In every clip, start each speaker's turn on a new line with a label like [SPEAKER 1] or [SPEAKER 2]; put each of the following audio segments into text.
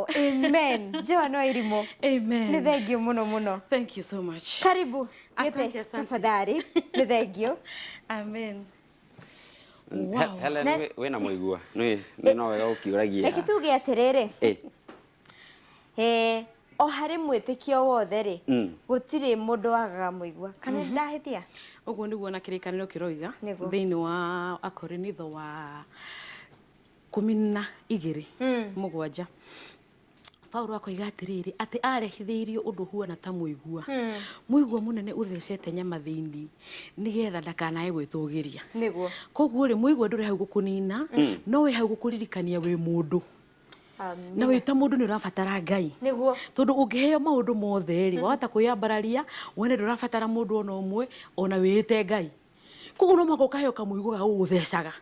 [SPEAKER 1] Wow, amen. Joan Wairimu.
[SPEAKER 2] Amen.
[SPEAKER 1] Nĩ thank you mũno mũno.
[SPEAKER 2] Thank you so much.
[SPEAKER 1] Karibu.
[SPEAKER 2] Asante,
[SPEAKER 1] Gĩtĩ,
[SPEAKER 2] asante.
[SPEAKER 1] Tafadhali. Nĩ thank you.
[SPEAKER 2] Amen.
[SPEAKER 3] Wow. Helen, wĩna mũigua nĩ nĩ no wega ũkiũragia.
[SPEAKER 1] Reke tuge atĩrĩrĩ. O harĩ mwĩtĩkio wothe rĩ, gũtirĩ mũndũ wagaga mũigua. Kana ndahĩtia?
[SPEAKER 2] Ũguo nĩguo na Kĩrĩkanĩro kĩroiga.
[SPEAKER 1] Nĩguo.
[SPEAKER 2] Thĩinĩ wa Akorinitho wa 12:7. Paulo akoiga atĩrĩrĩ, atĩ arehithĩirio ũndũ ũhuana ta mũigua, mũigua mũnene ũthecete nyama thĩinĩ, nĩgetha ndakanae gwĩtũgĩria. Koguo rĩ, mũigua ndũrĩ hau gũkũnina, no wĩ hau gũkũririkania wĩ mũndũ. Na wĩ ta mũndũ nĩ ũrabatara Ngai. Tondũ ũngĩheo maũndũ mothe rĩ, wahota kwĩyambararia, wone ndũrabatara mũndũ ona ũmwe, ona wĩĩte Ngai. Koguo no mũhaka ũkaheo kamũigua ga gũgũthecaga.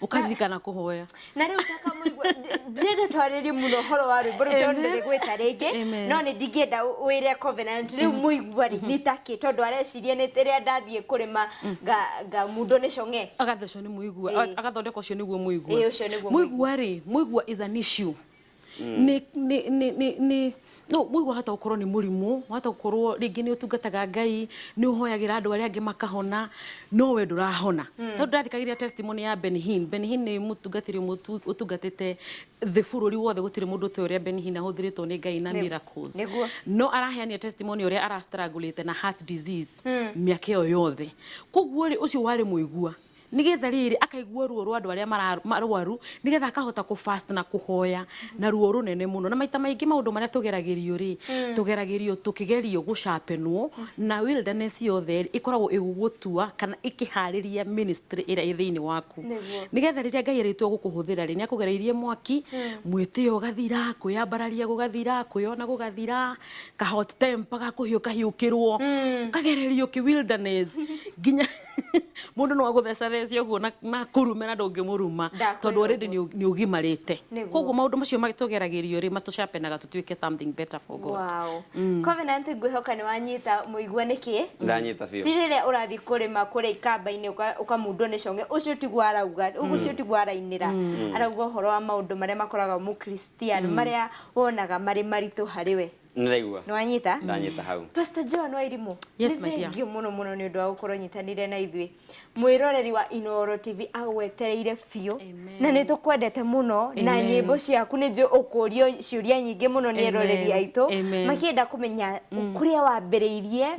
[SPEAKER 2] Ũkaririkana kũhoya.
[SPEAKER 1] Na rĩu ta kamũigua, ndĩrenda twarĩrie mũno ũhoro wa rwĩmbo rũu tondũ ndĩrĩgwĩta rĩngĩ.
[SPEAKER 2] Amen.
[SPEAKER 1] No nĩ ndingĩenda wĩre Covenant rĩu mũigua rĩ nĩ ta kĩ, tondũ areciria nĩ rĩrĩa ndathiĩ kũrĩma ngamundwo nĩ cong'e.
[SPEAKER 2] Agathecwo nĩ mũigua, agathondeka ũcio nĩguo mũigua.
[SPEAKER 1] Ĩĩ, ũcio nĩguo
[SPEAKER 2] mũigua. Rĩ, mũigua is an issue. Nĩ nĩ nĩ nĩ nĩ no mũigua wahota gũkorwo nĩ mũrimũ, wahota gũkorwo rĩngĩ nĩ ũtungataga Ngai, nĩ ũhoyagĩra andũ arĩa angĩ makahona, no we ndũrahona. Tondũ ndathikagĩrĩria testimony ya Benny Hinn. Benny Hinn nĩ mũtungatĩri ũmwe ũtungatĩte thĩ bũrũri wothe, gũtirĩ mũndũ ũtoĩ ũrĩa Benny Hinn ahũthĩrĩtwo nĩ Ngai na miracles. No araheanire testimony ũrĩa arastrugglĩte na heart disease mĩaka ĩyo yothe. Koguo rĩ, ũcio warĩ mũigua. Nĩgetha rĩrĩ akaigua ruo rwa andũ arĩa marwaru, nĩgetha akahota kũ fast na kũhoya na ruo rũnene mũno. Na maita maingĩ maũndũ marĩa tũgeragĩrio rĩ, tũgeragĩrio tũkĩgerio gũsharpenwo, na wilderness yothe rĩ, ĩkoragwo ĩgĩgũtua kana ĩkĩharĩria ministry ĩrĩa ĩ thĩinĩ waku. Nĩgetha rĩrĩa Ngai arĩtua gũkũhũthĩra rĩ, nĩ akũgereirie mwaki, mwĩtĩo ũgathira, kwĩyambararia gũgathira, kwĩyona gũgathira, ka hot temper ga kũhiũkahiũkĩrwo, ũkagererio kĩ wilderness nginya mũndũ no agũthecathece ũguo na kũrume na ndũngĩmũruma.
[SPEAKER 1] Ndakwĩra
[SPEAKER 2] tondũ already
[SPEAKER 1] ũguo.
[SPEAKER 2] nĩ ũgimarĩte. Koguo maũndũ macio tũgeragĩrio rĩ, matũsharpenaga tũtuĩke something better for God.
[SPEAKER 1] Wow. Covenant, ngwĩhoka nĩ wanyita mũigua nĩkĩ?
[SPEAKER 3] Ndanyita biũ.
[SPEAKER 1] Ti rĩrĩa ũrathiĩ kũrĩma kũrĩa ikamba-inĩ ũkamundwo nĩ cong'e, ũcio tiguo arauga, ũcio tiguo arainĩra. Arauga ũhoro wa maũndũ marĩa makoraga mũkristiano, marĩa wonaga marĩ maritũ harĩ we.
[SPEAKER 3] Nĩraigua.
[SPEAKER 1] Nĩ wanyita?
[SPEAKER 3] Ndanyita hau.
[SPEAKER 1] Pastor John Wairimu.
[SPEAKER 2] Yes, my dear.
[SPEAKER 1] Thank you mũno mũno nĩ ũndũ wa gũkorwo nyitanĩire na ithuĩ. Mwĩroreri wa Inooro TV agwetereire biũ.
[SPEAKER 2] Amen.
[SPEAKER 1] Na nĩ tũkwendete mũno na
[SPEAKER 2] Amen.
[SPEAKER 1] nyĩmbo ciaku nĩ njũĩ ũkũrio ciũria nyingĩ mũno nĩ eroreri
[SPEAKER 2] Amen.
[SPEAKER 1] aitũ.
[SPEAKER 2] Amen.
[SPEAKER 1] Makĩenda kũmenya kũrĩa wambĩrĩirie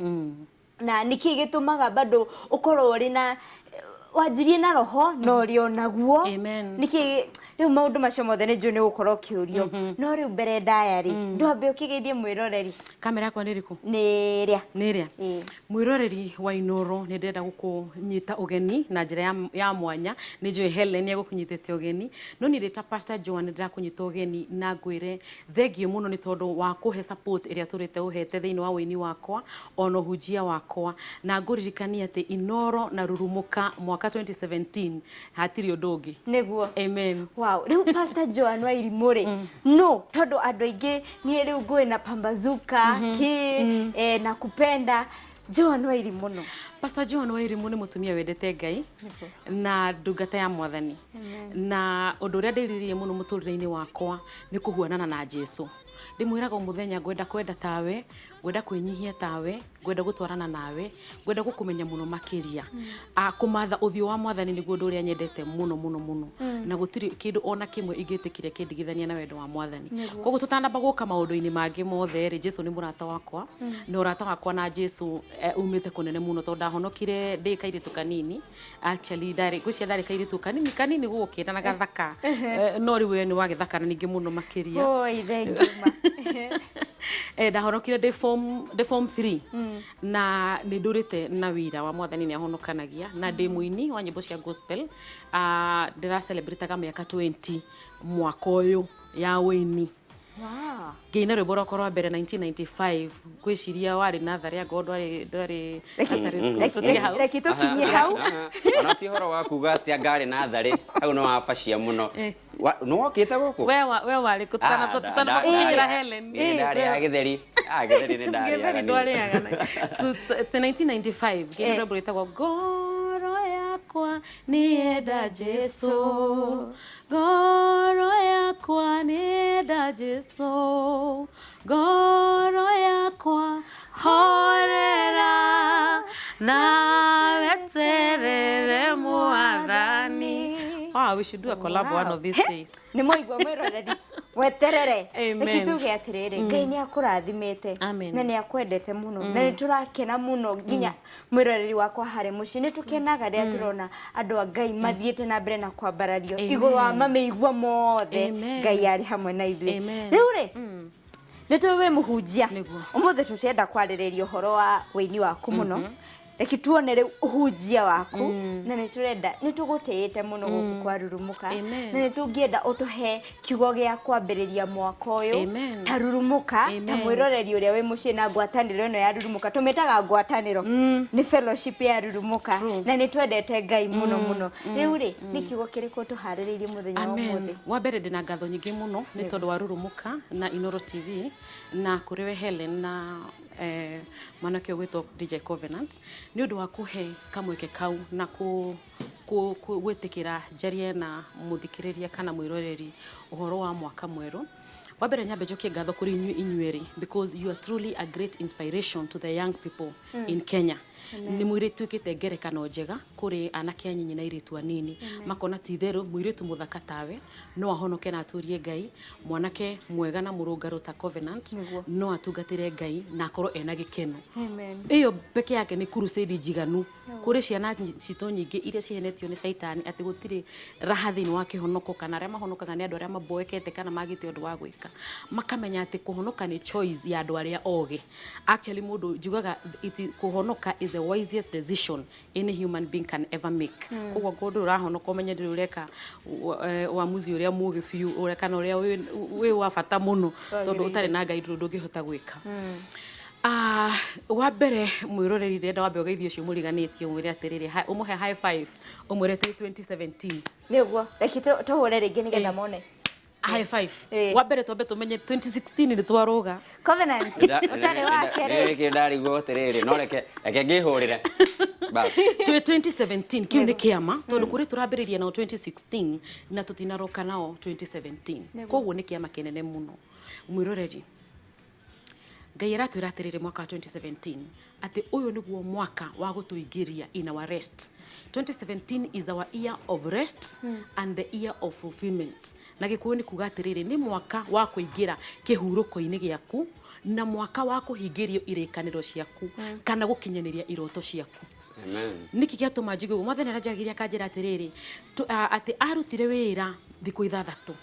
[SPEAKER 1] na nĩkĩ gĩtũmaga bado ũkorwo ũrĩ na wanjirie na roho na ũrĩ o naguo.
[SPEAKER 2] Amen.
[SPEAKER 1] Nĩkĩ rĩu maũndũ macio mothe nĩ njũĩ nĩ gũkorwo ũkĩũrio, no rĩu mbere ndaya rĩ, ndwambe ũkĩgeithie mwĩroreri.
[SPEAKER 2] Kamera yakwa nĩ ĩrĩkũ?
[SPEAKER 1] Nĩ ĩrĩa.
[SPEAKER 2] Nĩ ĩrĩa.
[SPEAKER 1] Ĩĩ.
[SPEAKER 2] Mwĩroreri wa Inooro, nĩ ndĩrenda gũkũnyita ũgeni na njĩra ya mwanya. Nĩ njũĩ Helen nĩ egũkũnyitĩte ũgeni, no niĩ ndĩ ta Pastor Joan nĩ ndĩrakũnyita ũgeni na ngwĩre thengiũ mũno nĩ tondũ wa kũhe support ĩrĩa tũrĩte ũhete thĩinĩ wa ũini wakwa ona ũhunjia wakwa, na ngũririkanie atĩ Inooro na Rurumũka mwaka 2017 hatirĩ ũndũ ũngĩ.
[SPEAKER 1] Nĩguo.
[SPEAKER 2] Amen.
[SPEAKER 1] Wow, rĩu Pastor Joan Wairimu rĩ, no tondũ andũ aingĩ niĩ rĩu ngũĩ na pambazuka kĩ na kupenda Joan Wairimu no.
[SPEAKER 2] Pastor Joan Wairimu nĩ mũtumia wendete Ngai na ndungata ya Mwathani. Na ũndũ ũrĩa ndĩrirĩrie mũno mũtũrĩre-inĩ wakwa nĩ kũhuanana na Jesu. Ndĩmwĩraga o mũthenya ngwenda kwenda tawe, ngwenda kwĩnyihia tawe, ngwenda gũtwarana nawe, ngwenda gũkũmenya mũno makĩria. Kũmatha ũthiũ wa Mwathani nĩguo ũndũ ũrĩa nyendete mũno mũno mũno. Na gũtirĩ kĩndũ ona kĩmwe ingĩtĩkĩria kĩndigithania na wendo wa Mwathani. Koguo tũtanamba gũka maũndũ-inĩ mangĩ mothe rĩ, Jesu nĩ mũrata wakwa. Na ũrata wakwa na Jesu umĩte kũnene mũno tondũ ndahonokire ndĩ kairĩtu kanini. Actually ndarĩ, ngwĩciria ndarĩ kairĩtu kanini kanini gũgũkĩra na gathaka. No rĩu we nĩ wagĩthaka na ningĩ mũno makĩria.
[SPEAKER 1] Oi, thank you ma.
[SPEAKER 2] Ndahonokire ndĩ form 3 na nĩ ndũrĩte na wĩra wa Mwathani nĩ ahonokanagia na ndĩ mũini wa nyĩmbo cia gospel. Ndĩra celebrate mĩaka 20 mwaka ũyũ ya ũini. Ngĩina rwĩmbo rwakwa rwa mbere 1995, ngwĩciria warĩ natharĩ angorwo ndwarĩ nursery school. Tũtige hau.
[SPEAKER 1] Reke tũkinyie hau.
[SPEAKER 3] Ona ti ũhoro wa kuga atĩ anga arĩ natharĩ hau, nĩ wabacia mũno. Nĩ wokĩte gũkũ?
[SPEAKER 2] We warĩ kũ tũtanamba gũkinyĩra Helen?
[SPEAKER 3] Niĩ ndarĩaga gĩtheri. Gĩtheri nĩ ndarĩaga.
[SPEAKER 2] Gĩtheri ndwarĩaga. 1995 ngĩina rwĩmbo rwĩtagwo Ngoro Yakwa. Yakwa nĩyenda Jesu, ngoro yakwa nĩyenda Jesu, ngoro yakwa horera na weterere Mwathani. Wow, we should do a collab one of these days.
[SPEAKER 1] Nä mwaigua mwäroreri weterere.
[SPEAKER 2] Amen.
[SPEAKER 1] Reke tuge atiriri, Ngai nä akårathimä
[SPEAKER 2] Amen.
[SPEAKER 1] na nä akwendete må no, na nä tå rakena må no nginya mwäroreri wakwa harä må ciä nä tå kenaga rä a tå rona andå a Ngai mathiä te na mbere na kwambarario
[SPEAKER 2] Amen.
[SPEAKER 1] igå wa mamĩigua mothe.
[SPEAKER 2] Amen.
[SPEAKER 1] Ngai arĩ hamwe na ithuĩ.
[SPEAKER 2] Amen.
[SPEAKER 1] Rĩu rĩ, nĩ tũĩ wĩ mũhunjia.
[SPEAKER 2] Nĩguo.
[SPEAKER 1] Ũmũthĩ tũcienda kwarĩrĩria ũhoro wa wĩini waku mũno. Reke tuone rĩu ũhunjia waku, na nĩ tũrenda, nĩ tũgũtĩĩte mũno gũkũ kwa Rurumũka,
[SPEAKER 2] Amen.
[SPEAKER 1] na nĩ tũngĩenda ũtũhe kiugo gĩa kwambĩrĩria mwaka ũyũ
[SPEAKER 2] Amen.
[SPEAKER 1] ta Rurumũka, ta
[SPEAKER 2] Amen.
[SPEAKER 1] mwĩroreri ũrĩa wĩ mũciĩ na ngwatanĩro ĩno ya Rurumũka. Tũmĩtaga ngwatanĩro, nĩ fellowship ya Rurumũka, na nĩ twendete Ngai mũno mũno. Rĩu rĩ, nĩ kiugo kĩrĩkũ tũharĩrĩirie mũthenya wa ũmũthĩ?
[SPEAKER 2] Amen. Wa mbere ndĩna ngatho nyingĩ mũno nĩ tondũ wa Rurumũka na Inoro TV na kũrĩ we Helen na mwanake ũgwĩtwo DJ Covenant nĩ ũndũ wa kũhe kamweke kau na gwĩtĩkĩra njarie na mũthikĩrĩria kana mwĩroreri ũhoro wa mwaka mwerũ. Wa mbere nyambe njokie ngatho kũrĩ inyuĩ inyuerĩ because you are truly a great inspiration to the young people in Kenya. Nĩ mũirĩtu ngerekano njega kũrĩ anake anyinyi na airĩtu anini, makona ti itherũ mũirĩtu mũthaka tawe no ahonoke na atũrie Ngai, mwanake mwega na mũrũngarũ ta Covenant no atungatĩre Ngai na akorwo ena gĩkeno.
[SPEAKER 1] Amen.
[SPEAKER 2] Ĩyo peke yake nĩ crusade njiganu kũrĩ ciana citũ nyingĩ iria cihenetio nĩ caitani atĩ gũtirĩ raha thĩinĩ wa kĩhonoko, kana arĩa mahonokaga nĩ andũ arĩa maboekete kana magĩte ũndũ wa gwĩka, makamenya atĩ kũhonoka nĩ choice ya andũ arĩa ogĩ. Actually, mũndũ njugaga kũhonoka is the wisest decision any human being can ever make. Koguo mũndũ ũrahonoka ũmenye ndũrĩ ũreka uamuzi ũrĩa mũgĩ biũ ũrĩa kana ũrĩa wĩ wa bata mũno, tondũ ũtarĩ na Ngai ndũrĩ ũngĩhota gwĩka. Wa mbere mwĩroreri, ndĩrenda wambe ũgeithie ũcio mũriganĩtie, ũmwĩre atĩrĩrĩ, ũmũhe high five, ũmwĩre twĩ 2017.
[SPEAKER 1] Nĩguo, reke tũhũre rĩngĩ nĩgetha mone.
[SPEAKER 2] High five.
[SPEAKER 1] Eh.
[SPEAKER 2] Wa mbere twambe tũmenye 2016 nĩ twarũga.
[SPEAKER 1] Covenant ũtarĩ wake rĩ.
[SPEAKER 3] Rä ndarigwo atä no reke ngä hå rä re.
[SPEAKER 2] Twĩ 2017, kĩu nĩ kĩama, tondũ kũrĩ tũrambĩrĩria nao 2016 na tũtinaroka nao 2017, koguo nĩ kĩama kĩnene mũno. Mwĩroreri, Ngai aratwĩra atĩrĩrĩ mwaka wa 2017 atĩ ũyũ nĩguo mwaka wa gũtũingĩria in our rest. 2017 is our year of rest and the year of fulfillment. Na Gĩkũyũ nĩ kuga atĩrĩrĩ, nĩ mwaka wa kũingĩra kĩhurũko-inĩ gĩaku na mwaka wa kũhingĩrio irĩkanĩro ciaku kana gũkinyanĩria iroto ciaku. Nĩkĩ gĩatũma njigue ũguo? Mwathani aranjaragĩria akanjĩra atĩrĩrĩ, atĩ arutire wĩra thikũ 6,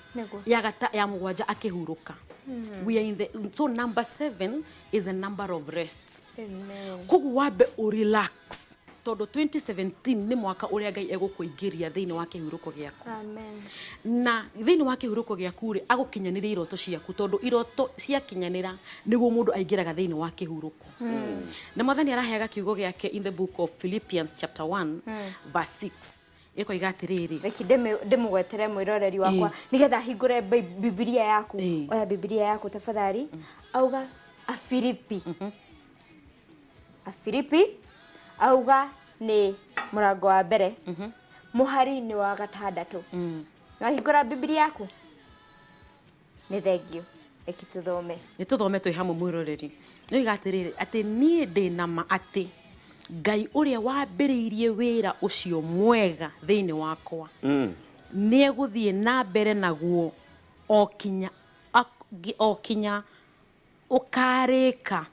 [SPEAKER 2] ya gata ya mũgwanja akĩhurũka. We are in the, so number 7 is a number of rest.
[SPEAKER 1] Amen.
[SPEAKER 2] Koguo wambe ũrelax, tondũ 2017 nĩ mwaka ũrĩa Ngai egũkũingĩria thĩinĩ wa kĩhurũko gĩaku.
[SPEAKER 1] Amen.
[SPEAKER 2] Na thĩinĩ wa kĩhurũko gĩaku rĩ, agũkinyanĩria iroto ciaku, tondũ iroto ciakinyanĩra nĩguo mũndũ aingĩraga thĩinĩ wa kĩhurũko. Na Mwathani araheaga kiugo gĩake in the book of Philippians chapter 1 verse 6, ĩkoiga atĩrĩrĩ.
[SPEAKER 1] Reke ndĩmũgwetere mwĩroreri wakwa nĩgetha ahingũre Bibilia yaku. Oya Bibilia yaku tafadhali. Auga Afilipi, Afilipi auga nĩ mũrango wa mbere, mũhari nĩ wa 6. Wahingũra Bibilia yaku, nĩ thengio, reke tũthome.
[SPEAKER 2] Nĩ tũthome twĩ hamwe. Mwĩroreri, nĩoiga atĩrĩrĩ, atĩ niĩ ndĩ na ma atĩ Ngai ũrĩa wambĩrĩirie wĩra ũcio mwega thĩinĩ wakwa nĩ egũthiĩ na mbere naguo o kinya ũkarĩka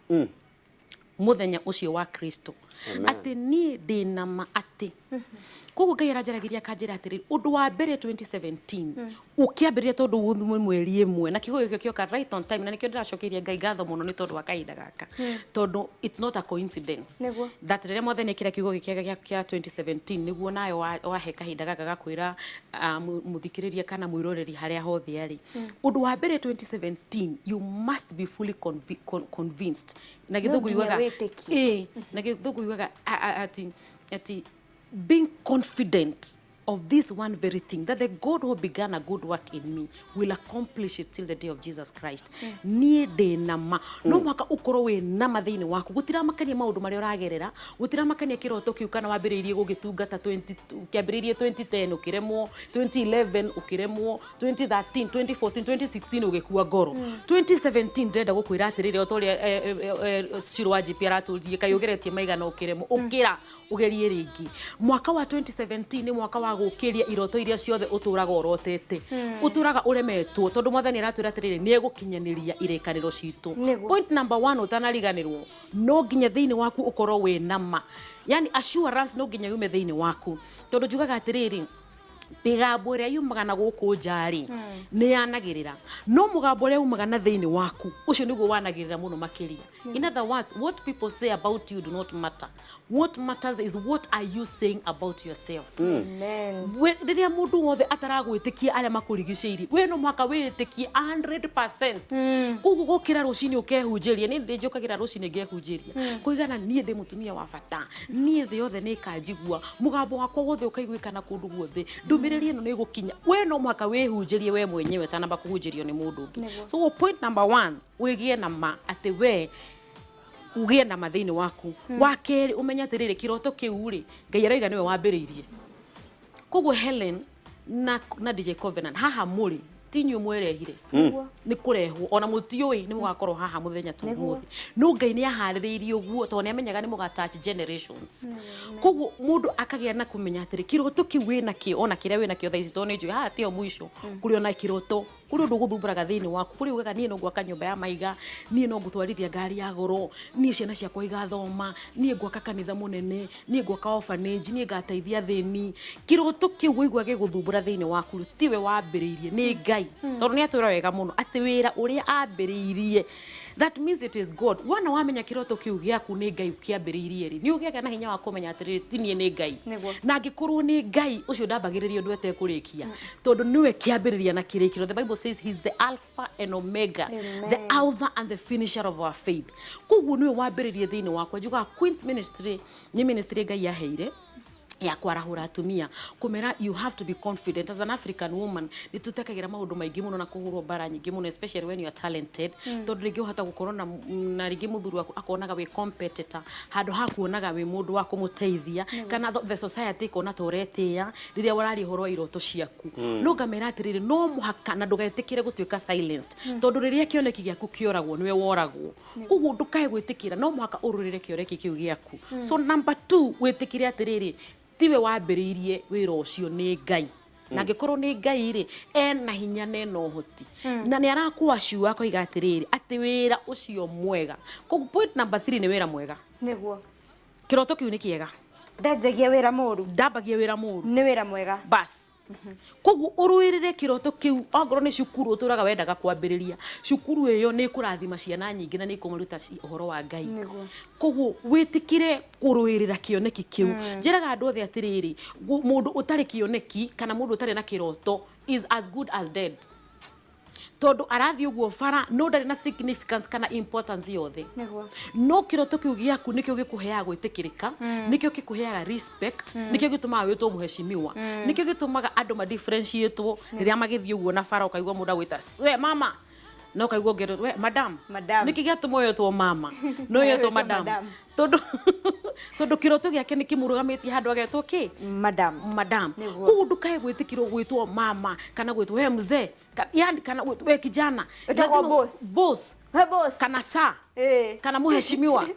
[SPEAKER 2] mũthenya ũcio wa Kristo. Atĩ niĩ ndĩ na ma atĩ, koguo Ngai aranjaragĩria akanjĩra atĩrĩrĩ, ũndũ wa mbere 2017 ũkĩambĩrĩria, tondũ nĩ mweri 1 na kiugo gĩkĩ kĩoka right on time, na nĩkĩo ndĩracokeirie Ngai ngatho mũno nĩ tondũ wa kahinda gaka, tondũ it's not a coincidence that rĩrĩa Mwathani ekĩra kiugo gĩkĩ kĩa 2017 nĩguo nayo wahe kahinda gaka gakwĩra mũthikĩrĩria kana mwĩroreri harĩa hothe arĩ, ũndũ wa mbere 2017 you must be fully convinced. Na Gĩthũngũ
[SPEAKER 1] nginya
[SPEAKER 2] yugaga
[SPEAKER 1] wĩtĩkie.
[SPEAKER 2] Ĩĩ, na Gĩthũngũ yugaga ati being confident. Of this one very thing, that the God who began a good work in me will accomplish it till the day of Jesus Christ. Niĩ ndĩ na ma. No mũhaka ũkorwo wĩ na ma thĩinĩ waku. Gũtiramakania maũndũ marĩa ũragerera, gũtiramakania kĩroto kĩu kana wambĩrĩirie gũgĩtungata 20, kĩambĩrĩirie 2010 ũkĩremwo, 2011 ũkĩremwo, 2013, 2014, 2016 ũgĩkua ngoro. 2017 ndĩrenda gũkwĩra atĩrĩrĩ, o ta ũrĩa Shiro wa GP aratũririe, kaĩ ũgeretie maigana ũkĩremwo, ũkĩra ũgerie rĩngĩ. Mwaka wa 2017 nĩ mwaka wa gũkĩria iroto iria ciothe ũtũraga ũrotete, ũtũraga ũremetwo, tondũ Mwathani aratwĩra atĩrĩrĩ, nĩ egũkinyanĩria irĩkanĩro citũ. Point number one, ũtanariganĩrwo, no nginya thĩinĩ waku ũkorwo wĩ na ma, yani assurance no nginya yume thĩinĩ waku, tondũ njugaga atĩrĩrĩ, mĩgambo ĩrĩa yumaga na gũkũ nja rĩ, nĩ yanagĩrĩra, no mũgambo ũrĩa umaga na thĩinĩ waku, ũcio nĩguo wanagĩrĩra mũno makĩria. In other words, what people say about you do not matter. What matters is what are you saying about yourself.
[SPEAKER 1] Amen.
[SPEAKER 2] Rĩrĩa mũndũ wothe ataragwĩtĩkia, arĩa makũrigicĩirie, we no mũhaka wĩĩtĩkie 100%. Koguo gũkĩra rũcinĩ ũkehunjĩria, niĩ ndĩ njũkagĩra rũcinĩ ngehunjĩria kũigana, niĩ ndĩ mũtumia wa bata, niĩ thĩ yothe nĩ ĩkanjigua, mũgambo wakwa wothe ũkaiguĩkana kũndũ guothe, ndũmĩrĩri ĩno nĩ ĩgũkinya. We no mũhaka wĩhunjĩrie we mwenyewe ũtanamba kũhunjĩrio nĩ mũndũ ũngĩ. So point number one, wĩgĩe na ma atĩ we ũgĩe na ma thĩinĩ waku. Wa kerĩ, ũmenye atĩrĩrĩ, kĩroto kĩu rĩ, Ngai arauga nĩwe wambĩrĩirie. Koguo Helen na DJ Covenant, haha mũrĩ ti inyuĩ mwerehire, nĩ kũrehwo, ona mũtiũĩ nĩ mũgakorwo haha mũthenya tu ũmũthĩ, no Ngai nĩ aharĩrĩirie ũguo tondũ nĩ amenyaga nĩ mũga touch generations. Koguo mũndũ akagĩa na kũmenya atĩrĩ, kĩroto kĩu wĩna kĩo, ona kĩrĩa wĩna kĩo thaa ici, tondũ nĩ njũĩ haha tiho mũico, kũrĩ ona kĩroto, kũrĩ ũndũ ũgũthumbũraga thĩinĩ waku, kũrĩ ugaga, niĩ no ngwaka nyũmba ya maiga, niĩ no ngũtwarithia ngari ya goro, niĩ ciana ciakwa igathoma, niĩ ngwaka kanitha mũnene, niĩ ngwaka orphanage, niĩ ngateithia athĩni. Kĩroto kĩu waigua gĩgũthumbũra thĩinĩ waku, tiwe wambĩrĩirie, nĩ Ngai, tondũ nĩ atwĩra wega mũno atĩ wĩra ũrĩa ambĩrĩirie, that means it is God. Wona wamenya kĩroto kĩu gĩaku nĩ Ngai kĩambĩrĩirie rĩ, nĩ ũgĩaga na hinya wa kũmenya atĩrĩrĩ, ti niĩ, nĩ Ngai. Na angĩkorwo nĩ Ngai ũcio, ndambagĩrĩria ũndũ etekũrĩkia, tondũ nĩwe kĩambĩrĩria na kĩrĩkĩro. The Bible says he is the Alpha and Omega, the author and the finisher of our faith. Koguo nĩwe wambĩrĩrie thĩinĩ wakwa. Njugaga Queens Ministry nĩ ministry Ngai yaheire ya kwarahũra atumia, kũmera you have to be confident as an African woman. Nĩ tũtekagĩra maũndũ maingĩ mũno na kũhũrwo mbara nyingĩ mũno, especially when you are talented, tondũ rĩngĩ ũhota gũkorwo na rĩngĩ mũthuri waku akonaga wĩ competitor handũ ha kuonaga wĩ mũndũ wa kũmũteithia, kana the society ĩkona ta ũretĩĩa rĩrĩa ũraria ũhoro wa iroto ciaku. No ngamera atĩrĩrĩ, no mũhaka na ndũgetĩkĩre gũtuĩka silenced, tondũ rĩrĩa kĩoneki gĩaku kĩoragwo, nĩwe woragwo. Koguo ndũkae gwĩtĩkĩra, no mũhaka ũrũrĩre kĩoneki kĩu gĩaku. So number two, wĩtĩkĩre atĩrĩrĩ, tiwe wambĩrĩirie wĩra ũcio, nĩ Ngai, na angĩkorwo nĩ Ngai rĩ, ena hinya na ena ũhoti na nĩ arakũacua akoiga atĩrĩrĩ, atĩ wĩra ũcio mwega. Koguo point number three nĩ wĩra mwega. Kĩroto kĩu nĩ kĩega.
[SPEAKER 1] Ndanjagia wĩra mũru.
[SPEAKER 2] Ndambagia wĩra mũru.
[SPEAKER 1] Nĩ wĩra mwega.
[SPEAKER 2] Bas, koguo ũrũĩrĩre kĩroto kĩu. Ongorwo nĩ cukuru ũtũraga wendaga kwambĩrĩria, cukuru ĩyo nĩ ĩkũrathima ciana nyingĩ na nĩ ĩkũmaruta ũhoro wa Ngai. Koguo wĩtĩkĩre kũrũĩrĩra kĩoneki kĩu. Njĩraga andũ othe atĩrĩrĩ, mũndũ ũtarĩ kĩoneki kana mũndũ ũtarĩ na kĩroto is as good as dead, tondũ arathiĩ ũguo bara no ndarĩ na significance kana importance yothe. No kĩroto kĩu gĩaku nĩkĩo gĩkũheaga gwĩtĩkĩrĩka, nĩkĩo gĩkũheaga respect, nĩkĩo gĩtũmaga wĩtwo mũheshimiwa, nĩkĩo gĩtũmaga andũ ma differentiatwo rĩrĩa magĩthiĩ ũguo na bara, ũkaigua mũndũ agwĩta, "We mama," na ũkaigua ũngĩ, "We madam."
[SPEAKER 1] Madam.
[SPEAKER 2] Nĩkĩ gĩatũma ũyetwo mama no ũyetwo madam?
[SPEAKER 1] Madam.
[SPEAKER 2] Tondũ kĩroto gĩake nĩ kĩmũrũgamĩtie handũ agetwo kĩ?
[SPEAKER 1] Madam.
[SPEAKER 2] Madam. Koguo ndũkae gwĩtĩkĩrwo gwĩtwo mama kana gwĩtwo we mzee, yani kana gwĩtwo we kijana.
[SPEAKER 1] Wĩtagwo boss.
[SPEAKER 2] Boss.
[SPEAKER 1] We boss.
[SPEAKER 2] Kana sa kana mũheshimiwa,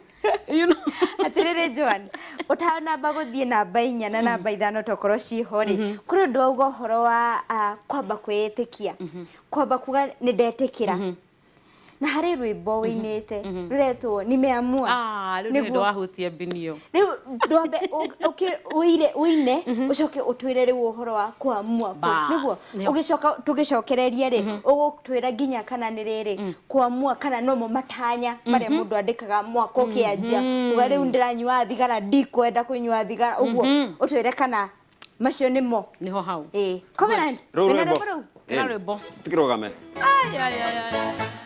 [SPEAKER 2] you know.
[SPEAKER 1] Atirĩrĩ Joan, ũtanamba gũthiĩ namba 4 na namba 5 tokorwo ciho rĩ, kũrĩ ũndũ wauga ũhoro wa kwamba kwĩĩtĩkia, kwamba kuga nĩ ndetĩkĩra, na harĩ rwĩmbo wĩinĩte rũretwo "Nimeamua".
[SPEAKER 2] Ah, rĩu nĩ ndwahutia mbinio.
[SPEAKER 1] Rĩu ndwambe ũire ũine, ũcoke ũtwĩre rĩu ũhoro wa kuamua kũu.
[SPEAKER 2] Bas,
[SPEAKER 1] nĩguo
[SPEAKER 2] nĩho.
[SPEAKER 1] Ũgĩcoka tũgĩcokereria rĩ, ũgũtwĩra nginya kana nĩ rĩrĩ kuamua kana nomo matanya marĩa mũndũ andĩkaga mwaka ũkĩanjia, uga rĩu ndĩranyua thigara, ndikwenda kũnyua thigara, ũguo ũtwĩre kana macio nĩmo.
[SPEAKER 2] Niho hau.
[SPEAKER 1] Ĩĩ, Covenant,
[SPEAKER 3] Rũu
[SPEAKER 1] wĩna
[SPEAKER 3] rwĩmbo.
[SPEAKER 1] rwĩmbo rũu?
[SPEAKER 2] Kĩra rwĩmbo.
[SPEAKER 3] Tukĩrũgame.
[SPEAKER 2] Ai, ai, ai, ai.